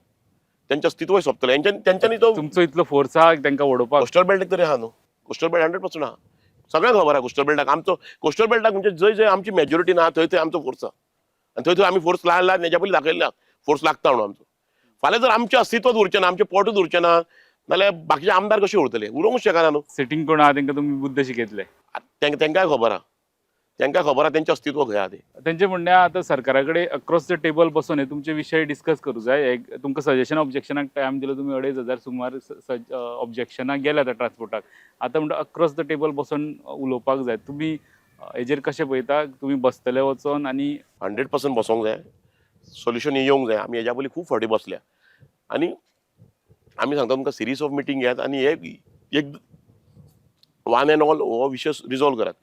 तेंचें अस्तित्वय सोंपतलें. तेंच्यांनी तो तुमचो इतलो फोर्स आहा तांकां वडोवपाक? कोस्टल बेल्टाक तरी आहा न्हू, कोस्टल बेल्ट 100% आहा. सगळ्यांक खबर आहा कोस्टल बेल्टाक आमचो, कोस्टल बेल्टाक म्हणजे जंय जंय आमची मेजॉरिटी ना थंय थंय आमचो फोर्स आहा आनी थंय थंय आमी फोर्स लायला, हेज्या पयलीं दाखयल्ले फोर्स लागता म्हणून आमचो. फाल्यां जर आमचें अस्तित्वच उरचें ना, आमचें पोटूच उरचें ना जाल्यार बाकीचे आमदार कशे उरतले? उरोवंक शकना न्हू. सिटींग कोण आहा तांकां तुमी बुद्द शिकयतले? तेंकांय खबर आहा, तेंकां खबर आहा तेंचें अस्तित्व खंय आहा तें. तेंचे म्हणणें आहा, आतां सरकारा कडेन अक्रॉस the table बसून हे तुमचे विशय डिस्कस करूं जाय. एक तुमकां सजेशन ऑब्जेक्शनाक टायम दिलो तुमी, 2500 सुमार ऑब्जेक्शनाक गेले आतां ट्रान्सपोर्टाक. आतां म्हणटा अक्रॉस the table बसून उलोवपाक जाय. तुमी हेजेर कशें पळयता? तुमी बसतले वचोन आनी 100% बसोंक जाय, सोल्युशन येवंक जाय. आमी हेज्या पयलीं खूब फावटी बसल्या आनी आमी सांगता तुमकां सिरीज ऑफ मिटींग घेयात आनी हे एक वन एंड ऑल हो विशय रिजॉल्व करात.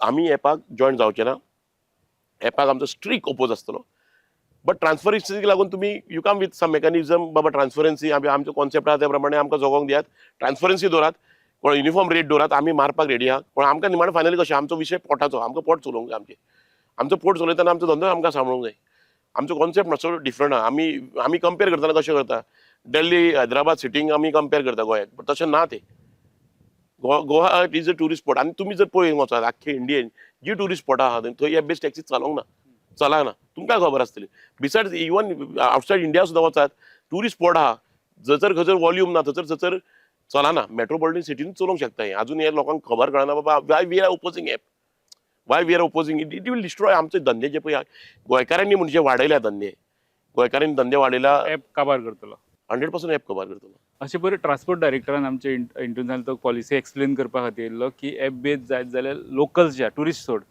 आमी एपाक जॉयन जावचे ना, एपाक आमचो स्ट्रीक ओपोज आसतलो. बट ट्रान्सपरन्सीक लागून तुमी you come with some mechanism, बाबा ट्रान्सपरन्सी आमी आमचो कॉन्सेप्ट आहा त्या प्रमाणे आमकां जगोंक दियात, ट्रान्सपरन्सी दवरात, कोण युनिफॉर्म रेट दवरात, आमी मारपाक रेडी आहा. पूण आमकां निमाणें फायनली कशें आमचो विशय पोटाचो, आमकां पोट चलोवंक जाय आमचें. आमचो पोट चलयतना आमचो धंदो आमकां सांबाळूंक जाय. आमचो कॉन्सेप्ट मातसो डिफरंट आहा. आमी आमी कंपेर करतना कशें करता, दिल्ली हैदराबाद सिटींक आमी कंपेर करता गोंयाक, बट तशें ना तें. Goa is a tourist spot आनी तुमी जर पळोवंक वचात आख्खे इंडियेन जी ट्युरिस्ट स्पॉटां आहा थंय एप बेस्ड टॅक्सी चलोवंक ना, चलना, तुमकां खबर आसतली. बिसायड्स इवन आवटसायड इंडिया सुद्दां वचात, ट्युरिस्ट स्पॉट आहा जर खंयसर वॉल्यूम ना थंयसर थंयसर चलना. मेट्रोपॉलिटन सिटीन चलोवंक शकता हें. अजून हे लोकांक खबर कळना बाबा why we are opposing app, why we are opposing it. It will destroy आमचे धंदे जे पळय गोंयकारांनी म्हणजे वाडयल्या धंदे, गोंयकारांनी धंदे वाडयला. एप काबार करतलो? 100% एप कबार करतलो. अशें बरें ट्रान्सपोर्ट डायरेक्टरान आमचे इंटरव्यू तो पॉलिसी एक्सप्लेन करपा खातीर येयल्लो की एप बेज जायत जाल्यार लोकल्स जे ट्युरिस्ट सोड,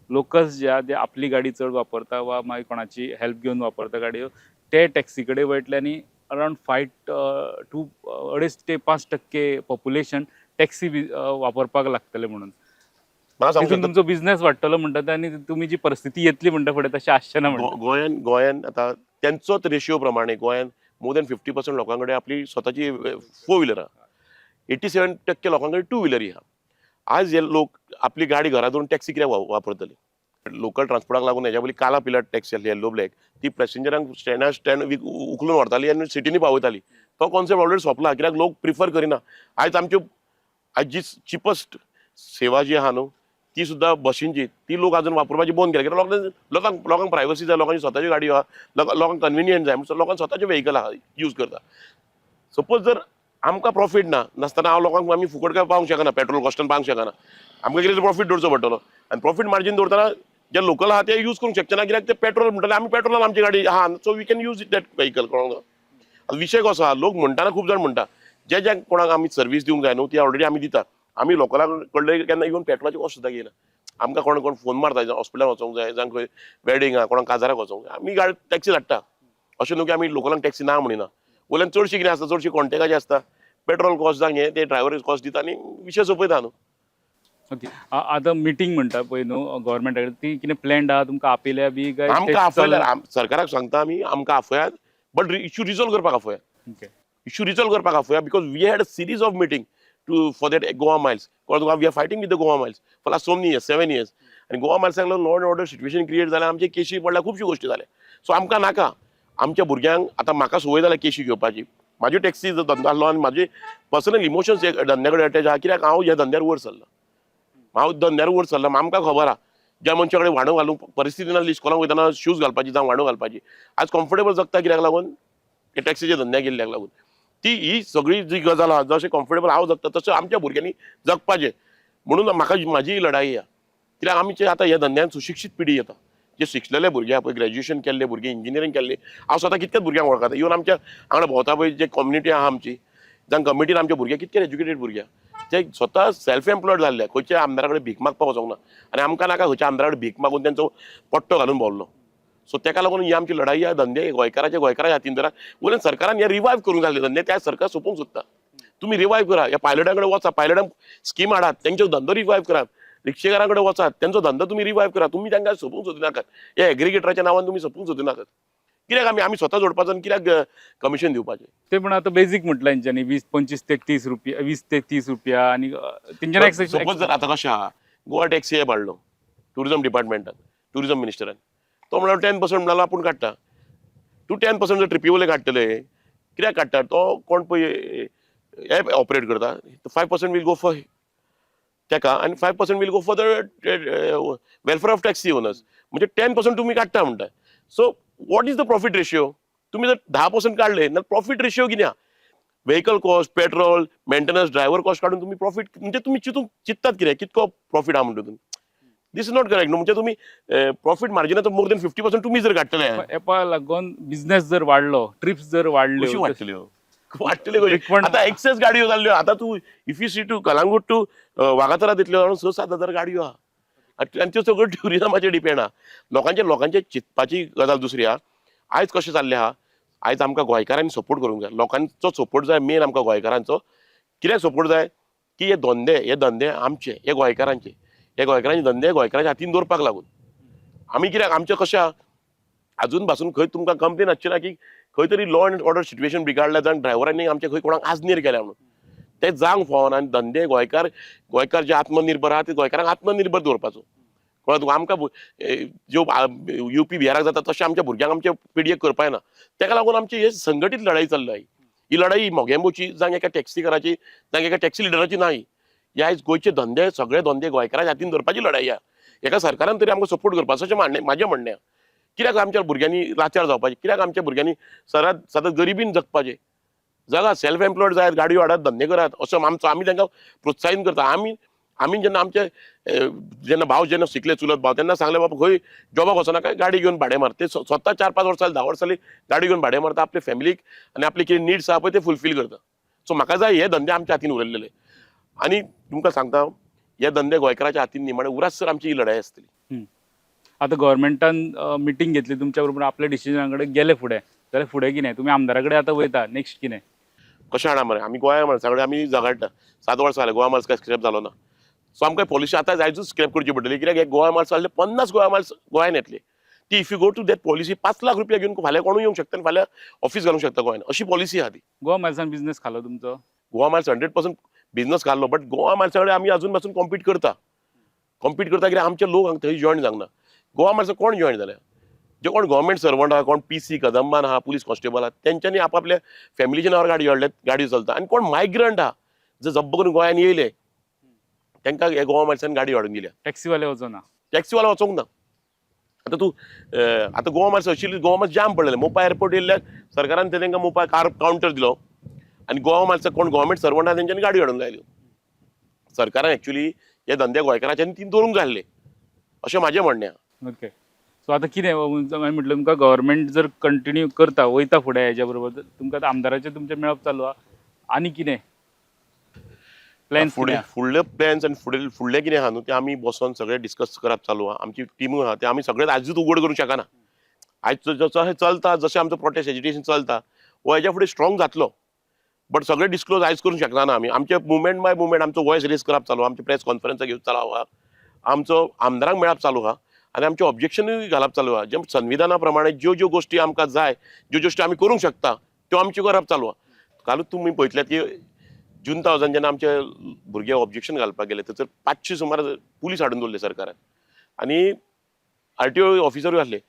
लोकल्स जे आहा ते आपली गाडी चड वापरता वा मागीर कोणाची हेल्प घेवन वापरता गाडयो, ते टॅक्सी कडेन वयतले आनी अरावंड 5 टू 2.5 ते 5% पॉप्युलेशन टॅक्सी वापरपाक लागतले म्हणून. म्हाका सांगूंक तितून शकता? तुमचो बिझनेस वाडटलो म्हणटा ते आनी तुमी जी परिस्थिती येतली म्हणटा फुडें तशें आसचें ना म्हणटा. गोंयान आतां तेंचोच रेशियो प्रमाणे गोंयान मोर दॅन 50% लोकां कडेन आपली स्वताची फोर व्हिलर आहा, 87% लोकां कडेन टू व्हिलरी आहा. आज हे लोक आपली गाडी घरा दवरून टॅक्सी कित्याक वापरतले? लोकल ट्रान्सपोर्टाक लागून हेज्या पयलीं काला पिला टॅक्सी आसली, येल्लो ब्लॅक, ती पॅसेंजरांक स्टँडा स्टँड उखलून व्हरताली आनी सिटींनी पावयताली. तो कॉन्सेप्ट ऑलरेडी सोंपला कित्याक लोक प्रिफर करिना. आयज आमच्यो आयज जी चिपस्ट सेवा जी आहा न्हू ती सुद्दां बशींची, ती लोक अजून वापरपाची बंद केल्या कित्याक लोकांक लोकांक प्रायवसी जाय, लोकांची स्वताची गाडी आहा, लोकांक कन्विनियंट जाय म्हणून लोकांक स्वताचे व्हेकल आहा यूज करता. सपोज जर आमकां प्रॉफीट ना नासतना हांव लोकांक आमी फुकट काय पावंक शकना, पेट्रोल कॉस्टान पावंक शकना, आमकां कितें प्रॉफीट दवरचो पडटलो. आनी प्रॉफीट मार्जीन दवरतना जे लोकल आहा ते यूज करूंक शकचे ना कित्याक ते पेट्रोल म्हणटले आमी पेट्रोलान आमची गाडी आहा, so we can use that vehicle. कळोंक आतां विशय कसो आहा, लोक म्हणटाना खूब जाण म्हणटा जे जे कोणाक आमी सर्वीस दिवंक जाय न्हू ती ऑलरेडी आमी दिता. आमी लोकलां कडले केन्ना इवन पेट्रोलाची कॉस्ट सुद्दां घेयना. आमकां कोण कोण फोन मारता, जावं हॉस्पिटलान वचोंक जाय, जावं खंय वेडींग आहा, कोणाक काजाराक वचोंक जाय, आमी गाडी टॅक्सी धाडटा. अशें न्हू की आमी लोकलांक टॅक्सी ना म्हणिना. वयल्यान चडशी कितें आसता, चडशी कॉन्टेक्टाची आसता, पेट्रोल कॉस्ट जावं हें ते ड्रायव्हर कॉस्ट दिता आनी विशय सोंपयता न्हू. ओके, आतां मिटींग म्हणटा पळय न्हू गव्हर्मेंटा कडेन, ती कितें प्लॅन्ड आहा? तुमकां आपयल्या बी काय? आमकां आपयल्यार सरकाराक सांगता आमी, आमकां आफयात, बट इश्यू रिजॉल्व करपाक आफयात. इश्यू रिजॉल्व करपाक आफया, because we had a series of meeting to for that Goa Miles. कळ्ळें तुका? We are fighting with the Goa Miles for last so many years, 7 years. आनी गोवा मायल्साक लागून law and order situation create जालें, आमचे केशी पडल्या, खुबश्यो गोश्टी जाल्या. सो आमकां नाका आमच्या भुरग्यांक. आतां म्हाका संवय जाल्या केशी घेवपाची. म्हाज्यो टॅक्सी धंदो आसलो आनी म्हाजे पर्सनल इमोशन्स हे धंद्या कडेन अटॅच आहा कित्याक हांव ह्या धंद्यार वयर सरला, हांव धंद्यार वयर सरला. आमकां खबर आहा ज्या मनशा कडेन व्हाणो घालूंक परिस्थिती नासली, इस्कॉलाक वयतना शूज घालपाची जावं व्हाणो घालपाची, आज कम्फर्टेबल जगता कित्याक लागून? हे टॅक्सीच्या धंद्याक गेल्ल्याक लागून. ती ही सगळी जी गजाल आहा, जशें कम्फर्टेबल हांव जगता तशें आमच्या भुरग्यांनी जगपाचें म्हणून म्हाका म्हाजी ही लढाई आहा. कित्याक आमचे आतां ह्या धंद्यान सुशिक्षीत पिढी येता. जे शिकलेले भुरगे आहा पळय, ग्रॅज्युएशन केल्ले भुरगे, इंजिनियरींग केल्ले, हांव स्वता कितकेच भुरग्यांक वळखता. इवन आमच्या हांगा भोंवता पळय, जे कम्युनिटी आहा आमची, जांकां कम्युनिटीन आमचे भुरगे कितके एज्युकेटेड भुरगे आहा, ते स्वता सेल्फ एम्प्लॉयड जाल्ले, खंयच्या आमदारा कडेन भीक मागपाक वचोंक ना. आनी आमकां नाका खंयच्या आमदारा कडेन भीक मागून तेंचो पट्टो घालून भोंवलो. सो तेका लागून ही आमची लढाई ह्या धंदे गोंयकाराचे गोंयकाराच्या हातीन धरा. वयल्यान सरकारान हे रिवायव करूंक जाय धंदे, त्या सरकार सोंपोवंक सोदता. तुमी रिवायव करा, ह्या पायलटां कडेन वचा, पायलटांक स्कीम हाडात, तेंचो धंदो रिवायव करात. रिक्षेकारां कडेन वचात, तेंचो धंदो तुमी रिवायव करा. तुमी तांकां सोंपोवंक सोदू नाकात. हे एग्रिगेटराच्या नांवान तुमी सोंपोवंक सोदू नाकात. कित्याक आमी आमी स्वता जोडपाचो आनी कित्याक कमिशन दिवपाचें? ते पण आतां बेजीक म्हटलं तेंच्यांनी 20, 25 ते 30 रुपया, 20 ते 30 रुपया आनी तेंच्यानी सपोज जर आतां कशें आहा, गोवा टॅक्सी ॲप हाडलो टुरिझम डिपार्टमेंटान, टुरिझम मिनिस्टरान, तो म्हणल्यार 10% म्हणल्यार आपूण काडटा. तूं 10% जर ट्रिपी वयले काडटले, कित्याक काडटा? तो कोण पळय एप ऑपरेट करता, 5% will go for तेका आनी 5% will go for the welfare of taxi owners. म्हणजे 10% तुमी काडटा म्हणटा. So what is the profit ratio? तुमी जर 10% काडले जाल्यार प्रॉफीट रेशियो कितें आहा? Vehicle cost, petrol, maintenance, driver cost काडून तुमी प्रॉफीट म्हणजे तुमी चिंतूंक चिंततात कितें, कितको प्रॉफीट आहा म्हणटा तुमी? This is not correct न्हू. म्हणजे तुमी प्रॉफीट मार्जिनाचो मोर देन 50% तुमी जर काडटले. एपा लागून बिझनेस जर वाडलो, ट्रिप्स जर कशी वाडल्यो वाडटल्यो, वाडटल्यो कशी? Frequent- आतां एक्सेस गाडयो जाल्ल्यो. आतां तूं if you see to Calangute to Vagatora तितल्यो जाण 6-7 हजार गाडयो आहा आनी त्यो सगळ्यो ट्युरिजमाचेर डिपेंड आहा. लोकांचे लोकांचे चिंतपाची गजाल दुसरी आहा. आयज कशें जाल्लें आहा, आयज आमकां गोंयकारांनी सपोर्ट करूंक जाय, लोकांचो सपोर्ट जाय. मेन आमकां गोंयकारांचो कित्याक सपोर्ट जाय की हे धंदे, हे धंदे आमचे, हे गोंयकारांचे, हे गोंयकारांचे धंदे गोंयकारांच्या हातीन दवरपाक लागून आमी कित्याक आमचें कशें आहा, अजून पासून खंय तुमकां कंप्लेन आसची ना की खंय तरी लॉ एंड ऑर्डर सिट्युएशन बिगाडल्या जावन ड्रायव्हरांनी आमचे खंय कोणाक आजनेर केल्या म्हणून. ते जावंक फावना. आनी धंदे गोंयकार गोंयकार जे आत्मनिर्भर आहा ते गोंयकारांक आत्मनिर्भर दवरपाचो. कळ्ळें तुका? आमकां ज्यो युपी बिहाराक जाता तशें आमच्या भुरग्यांक, आमच्या पिडयेक करपा येना. तेका लागून आमची ही संघटीत लढाई चल्ल्या. ही ही लढाई मोगेंबोची जावं एका टॅक्सीकाराची जावं एका टॅक्सी लिडराची नाही. ह्या आयज गोंयचे धंदे, सगळे धंदे गोंयकाराच्या हातीन धरपाची लढाई आहा. एका सरकारान तरी आमकां सपोर्ट करपाचो अशें म्हणणें, म्हाजें म्हणणें आहा. कित्याक आमच्या भुरग्यांनी लाचार जावपाचें? कित्याक आमच्या भुरग्यांनी सदांच सदांच गरिबीन जगपाचें? जगात, सेल्फ एम्प्लॉयड जायात, गाडयो हाडात, धंदे करात, असो आमचो, आमी तांकां प्रोत्साहीत करता. आमी आमी जेन्ना आमचे जेन्ना भाव जेन्ना शिकले, चुलत भाव, तेन्ना सांगले, बाबा खंय जॉबाक वचना काय, गाडी घेवन भाडें मार. ते स्वता 4-5 वर्सां जाली, 10 वर्सां जाली, गाडी घेवन भाडें मारता, आपल्या फॅमिलीक आनी आपले कितें निड्स आहा पळय ते फुलफील करता. सो म्हाका जाय हे धंदे आमच्या हातीन उरलेले. आनी तुमकां सांगता, हे धंदे गोंयकाराच्या हातीन निमाणे उरात सर आमची ही लढाई आसतली. आतां गव्हर्मेंटान मिटींग घेतली तुमच्या बरोबर, आपल्या डिसिजना कडेन गेले फुडें जाल्यार फुडें कितें? तुमी आमदारा कडेन आतां वयता, नेक्स्ट कितें? कशें जाणा मरे, आमी गोंया माणसा कडेन आमी झगडटा. 7 वर्सां जाले, गोवा माल्स काय स्क्रॅप जालो ना. सो आमकां पॉलिसी आतां आयजूच स्क्रॅप करची पडटली. कित्याक हे गोवा माल्स जाल्ले, 50 गोवा माल्स गोंयान येतले. ती if you go to that policy, 5 lakh रुपया घेवन फाल्यां कोणूय येवंक शकता आनी फाल्यां ऑफिस घालूंक शकता गोंयान, अशी पॉलिसी आहा ती. गोवा मायल्सान बिझनेस खालो तुमचो? गोवा माल्स 100% बिझनस घाल्लो, बट गोवा माल्सा कडेन आमी अजून पासून कॉम्पीट करता. कॉम्पीट करता कित्याक आमचे लोक हांगा थंय जॉयन जावंक ना. गोवा माल्सा कोण जॉयन जाल्या? जे कोण गव्हर्मेंट सर्वंट आहा, कोण पी सी कदंबान आहा, पुलीस कॉन्स्टेबल आहा, तेंच्यांनी आपापल्या फॅमिलीच्या नांवार गाडी हाडल्यात, गाडी चलता. आनी कोण मायग्रंट आहा, जे जब्ब करून गोंयान येयले, तांकां हे गोवा माल्सान गाडी हाडून दिल्या. टॅक्सीवाले वचना? टॅक्सीवाला वचोंक ना. आतां तूं आतां गोवा माल्स आशिल्ली, गोवा माल्स जाम पडलेले. मोपा एअरपोर्ट येयल्ल्याक सरकारान ते तांकां मोपा कार कावंटर दिलो आनी गोवा माल्सा कोण गव्हर्मेंट सर्वंट आहा तेंच्यांनी गाडी हाडून लायल्यो. सरकारान एक्चुली हे धंदे गोंयकाराच्यानी ती दवरूंक जाय आसले अशें म्हाजें म्हणणें आहा. ओके, सो आतां कितें हांवें म्हटलें तुमकां, गव्हर्मेंट जर कंटिन्यू करता, वयता फुडें हेज्या बरोबर, तर तुमकां आतां आमदाराचें तुमचें मेळप चालू आहा, आनी कितें प्लॅन्स? फुडें फुडले प्लॅन्स आनी फुडें फुडलें कितें आहा न्हू, तें आमी बसोन सगळें डिस्कस करप चालू आहा. आमची टिमूय आहा, तें आमी सगळें आयजूच उगड करूंक शकना. आयज जशें चलता, जशें आमचो प्रोटेस्ट एजिटेशन चलता, हो हेज्या फुडें स्ट्रॉंग जातलो, बट सगळें डिस्क्लोज आयज करूंक शकना आमी. आमचे मुवमेंट बाय मुवमेंट आमचो वॉयस रेज करप चालू आहा, आमचे प्रेस कॉन्फरन्सां घेवप चालू आहा, आमचो आमदारांक मेळप चालू आहा आनी आमचें ऑब्जेक्शनूय घालप चालू आहा. जे संविधाना प्रमाणे ज्यो ज्यो गोश्टी आमकां जाय, ज्यो गोश्टी आमी करूंक शकता, त्यो आमच्यो करप चालू आहा. कालूच तुमी पळयतल्यात की जून थावजंड जेन्ना आमचे भुरगे ऑब्जेक्शन घालपाक गेले, थंयसर 500 सुमार पुलीस हाडून दवरले सरकारान आनी आरटीओ ऑफिसरूय आसले.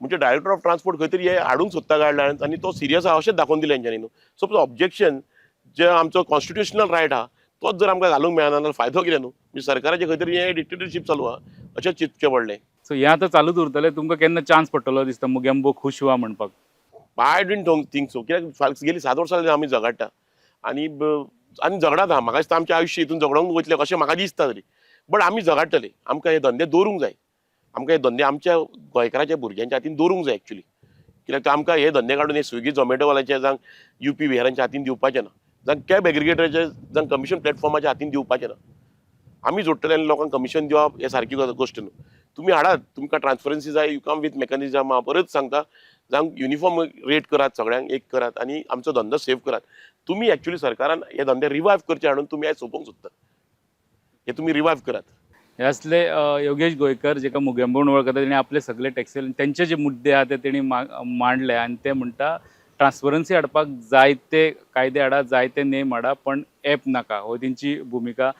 म्हणजे डायरेक्टर ऑफ ट्रान्सपोर्ट खंय तरी हे हाडूंक सोदता गायडलायन्स आनी तो सिरियस आहा अशें दाखोवन दिलें तेंच्यांनी न्हू. सो ऑब्जेक्शन जे आमचो कॉन्स्टिट्युशनल रायट आहा, तोच जर आमकां घालूंक मेळना जाल्यार फायदो कितें न्हू? म्हणजे सरकाराचें खंय तरी हें डिक्टेटरशीप चालू आहा अशें चिंतचें पडलें. सो हें आतां चालूच उरतलें? तुमकां केन्ना चान्स पडटलो दिसता मुगेम्बो खूश हुआ म्हणपाक? I didn't think so. कित्याक गेली 7 वर्सां जालीं आमी झगडटा आनी झगडात आहा. म्हाका दिसता आमचें आयुश्य हितून झगडोंक वयतलें अशें म्हाका दिसता तरी, बट आमी झगडटले. आमकां हे धंदे दवरूंक जाय. आमकां हे धंदे आमच्या गोंयकाराच्या भुरग्यांच्या हातीन दवरूंक जाय एक्चुली, कित्याक आमकां हे धंदे काडून हे स्विगी झोमॅटोवाल्याचे जावं युपी बिहारांच्या हातीन दिवपाचें ना, जावं कॅब एग्रिगेटराचे जावं कमिशन प्लॅटफॉर्माच्या हातीन दिवपाचें ना. आमी जोडटले आनी लोकांक कमिशन दिवप हें सारकी गोश्ट न्हू. तुमी हाडात, तुमकां ट्रान्सपरन्सी जाय, you come with mechanism. हांव परत सांगता, जावं युनिफॉर्म रेट करात, सगळ्यांक एक करात आनी आमचो धंदो सेव करात. तुमी एक्चुली सरकारान हे धंदे रिवायव करचे हाडून तुमी आयज सोंपोवंक सोदतात, हे तुमी रिवायव करात. हे असले योगेश गोयकर, जेका मुगेंबो म्हणून वळखतात, तेणी आपले सगळे टॅक्सी तेंचे जे मुद्दे आहा ते तेणी मांडले आनी ते म्हणटा ट्रान्सपरन्सी हाडपाक जायते कायदे हाडा, जायते नेम हाडा, पण एप नाका, हो तेंची भुमिका.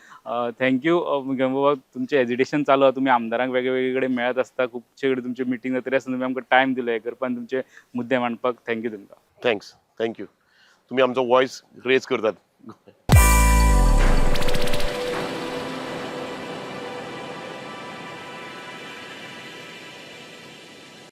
Thank you मुगेंबो. तुमचें एजिटेशन चालू आहा, तुमी आमदारांक वेगळे वेगळे कडेन मेळत आसता, खुबशे कडेन तुमच्यो मिटींग जाता, तरी आसतना तुमी आमकां टायम दिलो हें करपाक आनी तुमचे मुद्दे मांडपाक. Thank you तुमकां. Thanks, thank you. तुमी आमचो वॉयस रेज करतात.